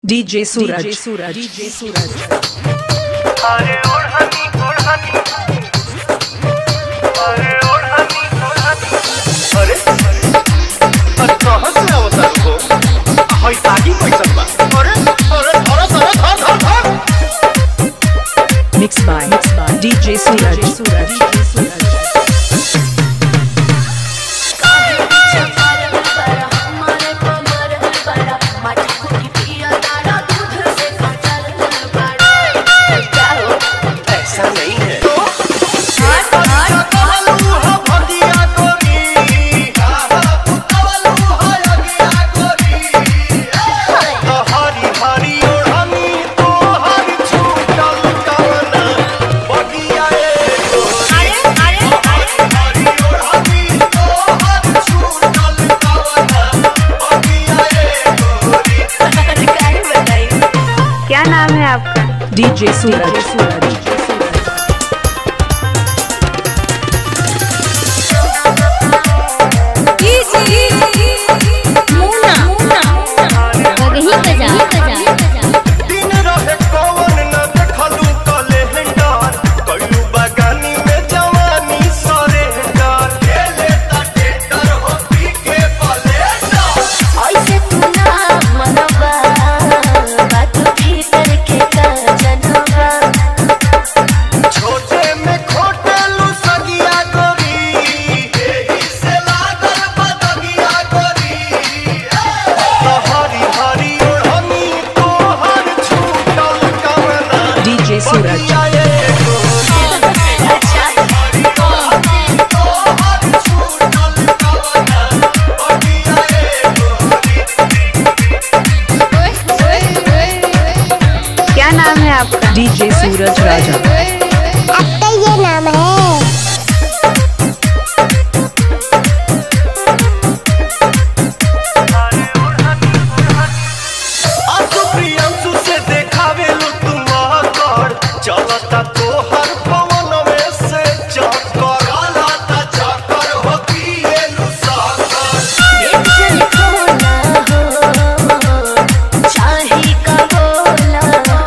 DJ Suraj, DJ Suraj, DJ Suraj. अरे ओढ़नी ओढ़नी, अरे ओढ़नी ओढ़नी, अरे अरे कहाँ से आवता हो? हई तागी कैसन बा? अरे अरे धर धर धर धर धर। Mixed by DJ Suraj, Suraj, DJ Suraj. ऐसा नहीं है। हरी हरी ओढ़नी तोहर छूटल कवना बगिया ए गोरी। हरी ओढ़नी तोहर छूटल कवना बगिया ए गोरी। क्या नाम है आपका? DJ Suraj, Suraj, DJ Suraj. दिन रहे कौन न देखलू कैलेंडर, कइलू बगानी में जवानी सरेंडर। खेले ता टेंडर हो पी के पलेंडर। ऐसे तू ना मनवा, बात भीतर के का जनवा। छोटे में खोटेलू सगिया गोरी, एही से लागल बदगिया गोरी। हरी हरी ओढ़नी तोहर छूटल कवना DJ Suraj. बगिया ए गोरी। हरी ओढ़नी तोहर छूटल कवना बगिया ए गोरी। क्या नाम है आपका? DJ Suraj Raja. आपका ये नाम है? आंसू प्रियांशु से देखावेलू तुम कर, चलता तोहर पवन में से चक्कर, चलता चक्कर हो पिएलू साकर। एक जन खोला हो, चाहे का बोला हो।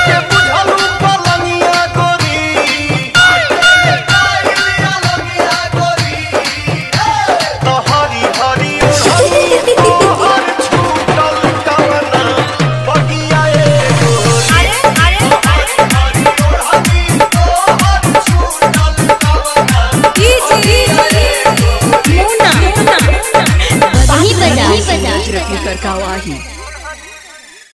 के बुझलू पलंगिया गोरी, पलंगिया गोरी। तो हरी हरी ओढ़नी तोहर छूटल कवना बगिया ए गोरी। हरी ओढ़नी तोहर छूटल कवना Rati Karkawahi.